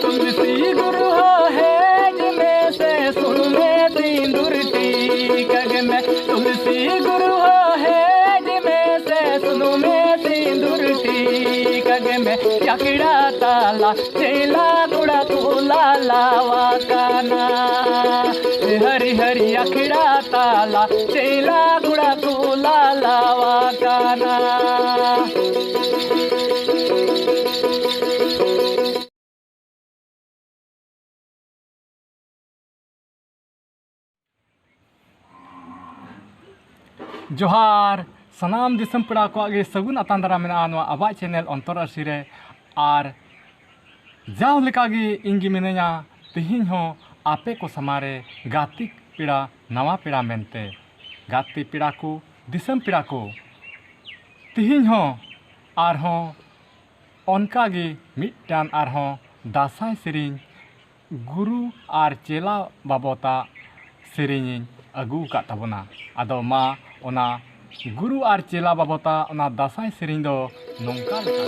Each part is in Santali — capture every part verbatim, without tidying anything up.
ᱛᱩᱞᱥᱤ ᱜᱩᱨᱩ ᱦᱚᱸ ᱦᱮᱡ ᱢᱮᱥᱮ ᱥᱩᱱᱩᱢᱮ ᱥᱤᱸᱫᱩᱨ ᱴᱤᱠᱟᱹᱜ ᱢᱮ᱾ ᱛᱩᱞᱥᱤ ᱜᱩᱨᱩ ᱦᱚᱸ ᱦᱮᱡ ᱢᱮᱥᱮ ᱥᱩᱱᱩᱢᱮ ᱥᱤᱸᱫᱩᱨ ᱴᱤᱠᱟᱹᱜ ᱢᱮ᱾ ᱟᱠᱷᱲᱟ ᱛᱟᱞᱟ ᱪᱮᱞᱟ ᱠᱚᱲᱟ ᱠᱚ ᱞᱟᱞᱟᱣ ᱟᱠᱟᱱᱟ᱾ ᱦᱟᱹᱨᱤ ᱦᱟᱹᱨᱤ ᱟᱠᱷᱲᱟ ᱛᱟᱞᱟ ᱪᱮᱞᱟ ᱠᱚᱲᱟ ᱠᱚ ᱞᱟᱞᱟᱣ ᱟᱠᱟᱱᱟ᱾ ᱡᱚᱦᱟᱨ, ᱥᱟᱱᱟᱢ ᱫᱤᱥᱚᱢ ᱯᱮᱲᱟ ᱠᱚᱣᱟᱜ ᱜᱮ ᱥᱟᱹᱜᱩᱱ ᱟᱛᱟᱝ ᱫᱟᱨᱟᱢ ᱢᱮᱱᱟᱜᱼᱟ ᱱᱚᱣᱟ ᱟᱵᱚᱣᱟᱜ ᱪᱮᱱᱮᱞ ᱚᱱᱛᱚᱨ ᱟᱹᱨᱥᱤ ᱨᱮ᱾ ᱟᱨ ᱡᱟᱣ ᱞᱮᱠᱟᱜᱮ ᱤᱧ ᱜᱮ ᱢᱤᱱᱟᱹᱧᱟ ᱛᱮᱦᱮᱧ ᱦᱚᱸ ᱟᱯᱮ ᱠᱚ ᱥᱟᱢᱟᱝ ᱨᱮ ᱜᱟᱛᱮ ᱯᱮᱲᱟ, ᱱᱟᱣᱟ ᱯᱮᱲᱟ ᱢᱮᱱᱛᱮ᱾ ᱜᱟᱛᱮ ᱯᱮᱲᱟ ᱠᱚ, ᱫᱤᱥᱚᱢ ᱯᱮᱲᱟ ᱠᱚ, ᱛᱮᱦᱮᱧ ᱦᱚᱸ ᱟᱨᱦᱚᱸ ᱚᱱᱠᱟᱜᱮ ᱢᱤᱫᱴᱟᱝ ᱟᱨᱦᱚᱸ ᱫᱟᱸᱥᱟᱭ ᱥᱮᱨᱮᱧ, ᱜᱩᱨᱩ ᱟᱨ ᱪᱮᱞᱟ ᱵᱟᱵᱚᱛᱟᱜ ᱥᱮᱨᱮᱧᱤᱧ ᱟᱹᱜᱩ ᱟᱠᱟᱫ ᱛᱟᱵᱚᱱᱟ᱾ ᱟᱫᱚ ᱢᱟ, ᱚᱱᱟ ᱜᱩᱨᱩ ᱟᱨ ᱪᱮᱞᱟ ᱵᱟᱵᱚᱛᱟᱜ ᱚᱱᱟ ᱫᱟᱸᱥᱟᱭ ᱥᱮᱨᱮᱧ ᱫᱚ ᱱᱚᱝᱠᱟ ᱞᱮᱠᱟ᱾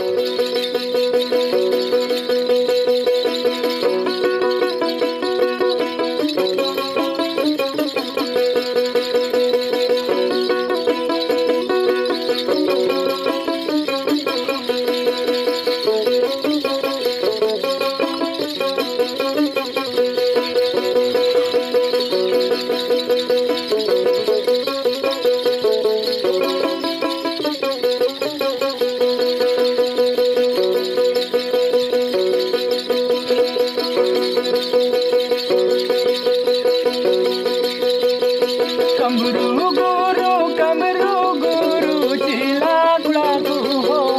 ᱠᱟᱢᱨᱩ ᱜᱩᱨᱩ, ᱠᱟᱢᱨᱩ ᱜᱩᱨᱩ, ᱪᱮᱞᱟ ᱠᱚᱲᱟ ᱠᱚ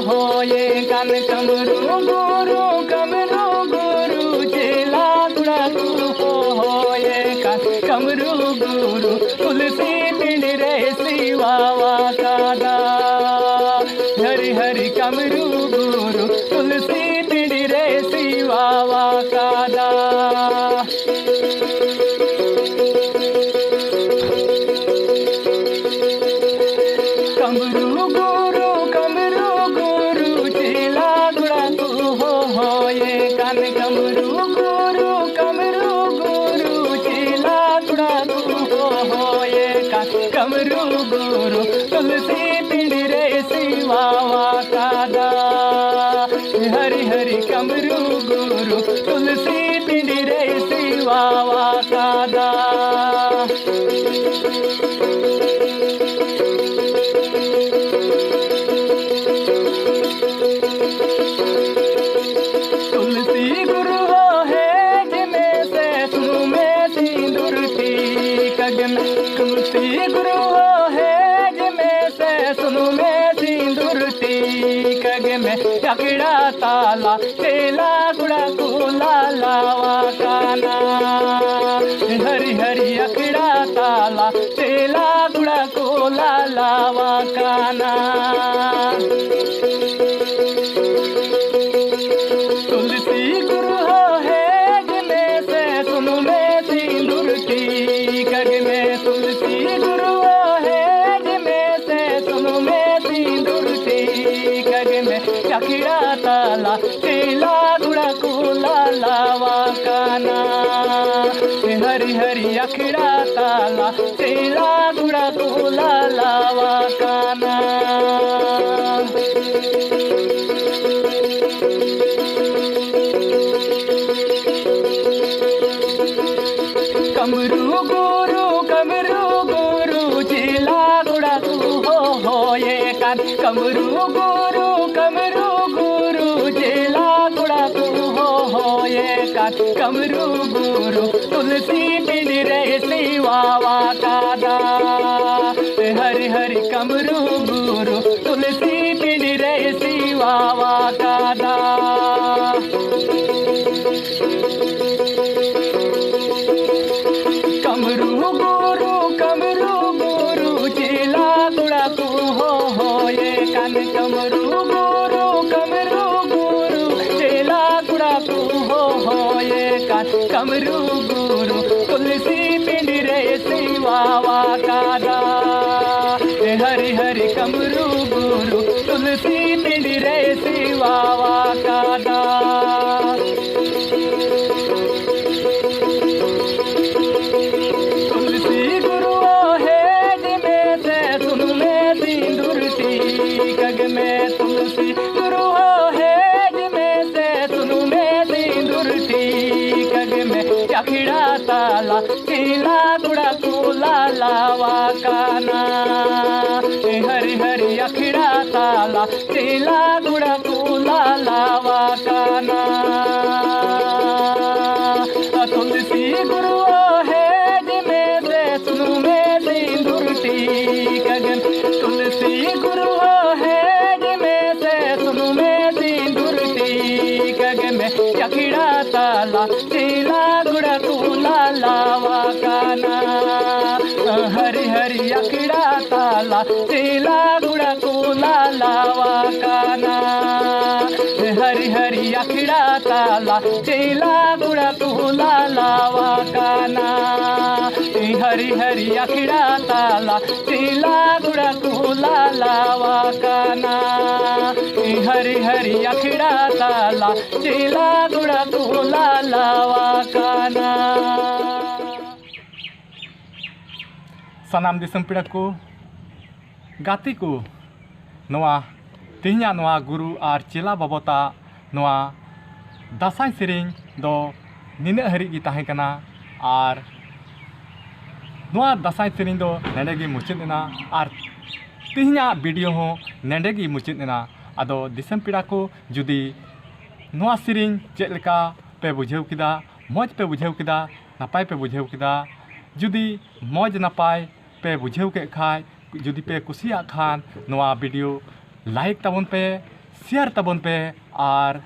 ᱦᱚᱦᱚᱭᱮ ᱠᱟᱱ᱾ ᱠᱟᱢᱨᱩ ᱜᱩᱨᱩ, ᱠᱟᱢᱨᱩ ᱜᱩᱨᱩ, ᱪᱮᱞᱟ ᱠᱚᱲᱟ ᱠᱚ ᱦᱚᱦᱚᱭᱮ ᱠᱟᱱ᱾ ᱠᱟᱢᱨᱩ ᱜᱩᱨᱩ, ᱛᱩᱞᱥᱤ ᱴᱟᱺᱰᱤ ᱨᱮ ᱥᱮᱣᱟ ᱟᱠᱟᱫᱟ᱾ ᱦᱟᱹᱨᱤ ᱦᱟᱹᱨᱤ ᱠᱟᱢᱨᱩ ᱜᱩᱨᱩ, ᱛᱩᱞᱥᱤ ᱴᱟᱺᱰᱤ ᱨᱮ ᱥᱮᱣᱟ ᱟᱠᱟᱫᱟ᱾ ᱠᱟᱢᱨᱩ ᱜᱩᱨᱩ, ᱠᱟᱢᱨᱩ ᱜᱩᱨᱩ, ᱪᱮᱞᱟ ᱠᱚᱲᱟ ᱠᱚ ᱦᱚᱦᱚᱭᱮ ᱠᱟᱱ᱾ ᱠᱟᱢᱨᱩ ᱜᱩᱨᱩ, ᱠᱟᱢᱨᱩ ᱜᱩᱨᱩ, ᱪᱮᱞᱟ ᱠᱚᱲᱟ ᱠᱚ ᱦᱚᱦᱚᱭᱮ ᱠᱟᱱ᱾ ᱠᱟᱢᱨᱩ ᱜᱩᱨᱩ, ᱛᱩᱞᱥᱤ ᱯᱤᱸᱰᱤ ᱨᱮ ᱥᱮᱣᱟ ᱟᱠᱟᱫᱟ᱾ ᱦᱟᱹᱨᱤ ᱦᱟᱹᱨᱤ ᱠᱟᱢᱨᱩ ᱜᱩᱨᱩ, ᱛᱩᱞᱥᱤ ᱯᱤᱸᱰᱤ ᱨᱮ ᱥᱮᱣᱟ ᱟᱠᱟᱫᱟ᱾ ᱛᱩᱞᱥᱤ ᱜᱩᱨᱩ ᱦᱚᱸ ᱦᱮᱡ ᱢᱮᱥᱮ, ᱥᱩᱱᱩᱢᱮ ᱥᱤᱸᱫᱩᱨ ᱴᱤᱠᱟᱹᱜ ᱢᱮ᱾ ᱛᱩᱞᱥᱤ ᱜᱩᱨᱩ ᱦᱚᱸ ᱦᱮᱡ ᱢᱮᱥᱮ, ᱥᱩᱱᱩᱢᱮ ᱥᱤᱸᱫᱩᱨ ᱴᱤᱠᱟᱹᱜ ᱢᱮ᱾ ᱟᱠᱷᱲᱟ ᱛᱟᱞᱟ ᱪᱮᱞᱟ ᱠᱚᱲᱟ ᱠᱚ ᱞᱟᱞᱟᱣ ᱟᱠᱟᱱᱟ᱾ ᱦᱟᱹᱨᱤ ᱦᱟᱹᱨᱤ ᱟᱠᱷᱲᱟ ᱛᱟᱞᱟ ᱪᱮᱞᱟ ᱠᱚᱲᱟ ᱠᱚ ᱞᱟᱞᱟᱣ ᱟᱠᱟᱱᱟ᱾ ᱛᱩᱞᱥᱤ ᱜᱩᱨᱩ ᱦᱚᱸ ᱦᱮᱡ ᱢᱮᱥᱮ, ᱥᱩᱱᱩᱢᱮ ᱥᱤᱸᱫᱩᱨ ᱴᱤᱠᱟᱹᱜ ᱢᱮ᱾ ᱛᱩᱞᱥᱤ ᱜᱩᱨᱩ ᱦᱚᱸ ᱦᱮᱡ ᱢᱮᱥᱮ, ᱥᱩᱱᱩᱢᱮ ᱥᱤᱸᱫᱩᱨ ᱴᱤᱠᱟᱹᱜ ᱢᱮ᱾ ᱟᱠᱷᱲᱟ ᱛᱟᱞᱟ ᱪᱮᱞᱟ ᱠᱚᱲᱟ ᱠᱚ ᱞᱟᱞᱟᱣ ᱟᱠᱟᱱᱟ᱾ ᱦᱟᱹᱨᱤ ᱦᱟᱹᱨᱤ ᱟᱠᱷᱲᱟ ᱛᱟᱞᱟ ᱪᱮᱞᱟ ᱠᱚᱲᱟ ᱠᱚ ᱞᱟᱞᱟᱣ ᱟᱠᱟᱱᱟ᱾ ᱠᱟᱢᱨᱩ ᱜᱩᱨᱩ, ᱠᱟᱢᱨᱩ ᱜᱩᱨᱩ, ᱪᱮᱞᱟ ᱠᱚᱲᱟ ᱠᱚ ᱦᱚᱦᱚᱭᱮ ᱠᱟᱱ᱾ ᱠᱟᱢᱨᱩ ᱜᱩᱨᱩ, ᱠᱟᱢᱨᱩ ᱜᱩᱨᱩ, ᱪᱮᱞᱟ ᱠᱚᱲᱟ ᱠᱚ ᱦᱚᱦᱚᱭᱮ ᱠᱟᱱ᱾ ᱠᱟᱢᱨᱩ ᱜᱩᱨᱩ, ᱛᱩᱞᱥᱤ ᱯᱤᱸᱰᱤ ᱨᱮ ᱥᱮᱣᱟ ᱟᱠᱟᱫᱟ᱾ ᱦᱟᱹᱨᱤ ᱦᱟᱹᱨᱤ ᱠᱟᱢᱨᱩ ᱜᱩᱨᱩ, ᱛᱩᱞᱥᱤ ᱯᱤᱸᱰᱤ ᱨᱮ ᱥᱮᱣᱟ ᱟᱠᱟᱫᱟ᱾ ᱠᱟᱢᱨᱩ ᱜᱩᱨᱩ, ᱠᱟᱢᱨᱩ ᱜᱩᱨᱩ, ᱪᱮᱞᱟ ᱠᱚᱲᱟ ᱠᱚ ᱦᱚᱦᱚᱭᱮ ᱠᱟᱱ᱾ ᱠᱟᱢᱨᱩ ᱜᱩᱨᱩ, ᱠᱟᱢᱨᱩ ᱜᱩᱨᱩ, ᱪᱮᱞᱟ ᱠᱚᱲᱟ ᱠᱚ ᱦᱚᱦᱚᱭᱮ ᱠᱟᱱ᱾ ᱠᱟᱢᱨᱩ ᱜᱩᱨᱩ, ᱛᱩᱞᱥᱤ ᱯᱤᱸᱰᱤ ᱨᱮ ᱥᱮᱣᱟ ᱟᱠᱟᱫᱟ᱾ ᱦᱟᱹᱨᱤ ᱦᱟᱹᱨᱤ ᱠᱟᱢᱨᱩ ᱜᱩᱨᱩ, ᱛᱩᱞᱥᱤ ᱯᱤᱸᱰᱤ ᱨᱮ ᱥᱮᱣᱟ ᱟᱠᱟᱫᱟ᱾ ᱟᱠᱷᱲᱟ ᱛᱟᱞᱟ ᱪᱮᱞᱟ ᱠᱚᱲᱟ ᱠᱚ ᱞᱟᱞᱟᱣᱟ ᱠᱟᱱᱟ᱾ ᱦᱟᱹᱨᱤ ᱦᱟᱹᱨᱤ ᱟᱠᱷᱲᱟ ᱛᱟᱞᱟ ᱪᱮᱞᱟ ᱠᱚᱲᱟ ᱠᱚ ᱞᱟᱞᱟᱣᱟ ᱠᱟᱱᱟ᱾ ᱛᱩᱞᱥᱤ ᱜᱩᱨᱩ ᱦᱮᱡ ᱢᱮ ᱥᱮ ᱥᱩᱱᱩᱢᱮ ᱥᱤᱸᱫᱩᱨ ᱴᱤᱠᱟᱹᱜᱮᱢ᱾ ᱛᱩᱞᱥᱤ ᱜᱩᱨᱩ ᱦᱮᱡ ᱢᱮ ᱥᱮ ᱥᱩᱱᱩᱢᱮ ᱥᱤᱸᱫᱩᱨ ᱴᱤᱠᱟᱹᱜᱮᱢ᱾ ᱟᱠᱷᱲᱟ ᱛᱟᱞᱟ ᱪᱮᱞᱟ ᱠᱚᱲᱟ ᱠᱚ ᱞᱟᱞᱟᱣᱟ ᱠᱟᱱᱟ᱾ ᱦᱟᱹᱨᱤ ᱦᱟᱹᱨᱤ ᱟᱠᱷᱲᱟ ᱛᱟᱞᱟ ᱪᱮᱞᱟ ᱠᱚᱲᱟ ᱠᱚ ᱞᱟᱞᱟᱣᱟ ᱠᱟᱱᱟ᱾ ᱦᱟᱹᱨᱤ ᱦᱟᱹᱨᱤ ᱟᱠᱷᱲᱟ ᱛᱟᱞᱟ ᱪᱮᱞᱟ ᱠᱚᱲᱟ ᱠᱚ ᱞᱟᱞᱟᱣᱟ ᱠᱟᱱᱟ᱾ ᱦᱟᱹᱨᱤ ᱦᱟᱹᱨᱤ ᱟᱠᱷᱲᱟ ᱛᱟᱞᱟ ᱪᱮᱞᱟ ᱠᱚᱲᱟ ᱠᱚ ᱞᱟᱞᱟᱣᱟ ᱠᱟᱱᱟ᱾ ᱦᱟᱹᱨᱤ ᱦᱟᱹᱨᱤ ᱟᱠᱷᱲᱟ ᱛᱟᱞᱟ ᱪᱮᱞᱟ ᱠᱚᱲᱟ ᱠᱚ ᱞᱟᱞᱟᱣᱟ ᱠᱟᱱᱟ᱾ ᱥᱟᱱᱟᱢ ᱫᱤᱥᱚᱢ ᱯᱮᱲᱟ ᱠᱚ, ᱜᱟᱛᱮ ᱠᱚ, ᱱᱚᱣᱟ ᱛᱮᱦᱮᱧᱟᱜ ᱱᱚᱣᱟ ᱜᱩᱨᱩ ᱟᱨ ᱪᱮᱞᱟ ᱵᱟᱵᱚᱛᱟᱜ ᱱᱚᱣᱟ ᱫᱟᱸᱥᱟᱭ ᱥᱮᱨᱮᱧ ᱫᱚ ᱱᱤᱱᱟᱹᱜ ᱦᱟᱹᱨᱤᱡ ᱜᱮ ᱛᱟᱦᱮᱸ ᱠᱟᱱᱟ᱾ ᱟᱨ ᱱᱚᱣᱟ ᱫᱟᱸᱥᱟᱭ ᱥᱮᱨᱮᱧ ᱫᱚ ᱱᱚᱰᱮ ᱜᱮ ᱢᱩᱪᱟᱹᱫ ᱮᱱᱟ᱾ ᱟᱨ ᱛᱮᱦᱮᱧᱟᱜ ᱵᱷᱤᱰᱤᱭᱳ ᱦᱚᱸ ᱱᱚᱰᱮ ᱜᱮ ᱢᱩᱪᱟᱹᱫ ᱮᱱᱟ᱾ ᱟᱫᱚ ᱫᱤᱥᱚᱢ ᱯᱮᱲᱟ ᱠᱚ, ᱡᱩᱫᱤ ᱱᱚᱣᱟ ᱥᱮᱨᱮᱧ ᱪᱮᱫ ᱞᱮᱠᱟ ᱯᱮ ᱵᱩᱡᱷᱟᱹᱣ ᱠᱮᱫᱟ, ᱢᱚᱡᱽ ᱯᱮ ᱵᱩᱡᱷᱟᱹᱣ ᱠᱮᱫᱟ, ᱱᱟᱯᱟᱭ ᱯᱮ ᱵᱩᱡᱷᱟᱹᱣ ᱠᱮᱫᱟ, ᱡᱩᱫᱤ ᱢᱚᱡᱽ ᱱᱟᱯᱟᱭ ᱯᱮ ᱵᱩᱡᱷᱟᱹᱣ ᱠᱮᱫ ᱠᱷᱟᱡ, ᱡᱩᱫᱤ ᱯᱮ ᱠᱩᱥᱤᱭᱟᱜ ᱠᱷᱟᱱ, ᱱᱚᱣᱟ ᱵᱷᱤᱰᱤᱭᱳ ᱞᱟᱭᱤᱠ ᱛᱟᱵᱚᱱ ᱯᱮ, ᱥᱮᱭᱟᱨ ᱛᱟᱵᱚᱱ ᱯᱮ, ᱟᱨ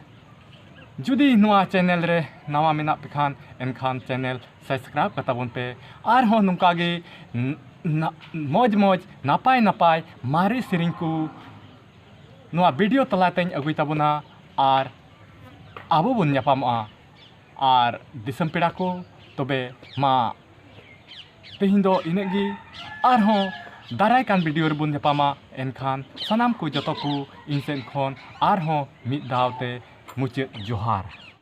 ᱡᱩᱫᱤ ᱱᱚᱣᱟ ᱪᱮᱱᱮᱞ ᱨᱮ ᱱᱟᱣᱟ ᱢᱮᱱᱟᱜ ᱯᱮ ᱠᱷᱟᱱ, ᱮᱱᱠᱷᱟᱱ ᱪᱮᱱᱮᱞ ᱥᱟᱵᱥᱠᱨᱟᱭᱤᱵᱽ ᱠᱟᱛᱟ ᱵᱚᱱ ᱯᱮ᱾ ᱟᱨᱦᱚᱸ ᱱᱚᱝᱠᱟ ᱜᱮ ᱱ-, ᱱᱟ-, ᱢᱚᱡᱽ ᱢᱚᱡᱽ, ᱱᱟᱯᱟᱭ ᱱᱟᱯᱟᱭ ᱢᱟᱨᱮ ᱥᱮᱨᱮᱧ ᱠᱚ ᱱᱚᱣᱟ ᱵᱷᱤᱰᱤᱭᱳ ᱛᱟᱞᱟᱛᱮᱧ ᱟᱹᱜᱩᱭ ᱛᱟᱵᱚᱱᱟ, ᱟᱨ ᱟᱵᱚ ᱵᱚᱱ ᱧᱟᱯᱟᱢᱚᱜᱼᱟ᱾ ᱟᱨ ᱫᱤᱥᱚᱢ ᱯᱮᱲᱟ ᱠᱚ, ᱛᱚᱵᱮ ᱢᱟ ᱛᱮᱦᱮᱧ ᱫᱚ ᱤᱱᱟᱹᱜ ᱜᱮ᱾ ᱟᱨᱦᱚᱸ ᱫᱟᱨᱟᱭ ᱠᱟᱱ ᱵᱷᱤᱰᱤᱭᱳ ᱨᱮᱵᱚᱱ ᱧᱟᱯᱟᱢᱟ᱾ ᱮᱱᱠᱷᱟᱱ ᱥᱟᱱᱟᱢ ᱠᱚ, ᱡᱚᱛᱚ ᱠᱚ ᱤᱧ ᱥᱮᱫ ᱠᱷᱚᱱ ᱟᱨᱦᱚᱸ ᱢᱤᱫ ᱫᱷᱟᱣ ᱛᱮ ᱢᱩᱪᱟᱹᱫ ᱡᱚᱦᱟᱨ᱾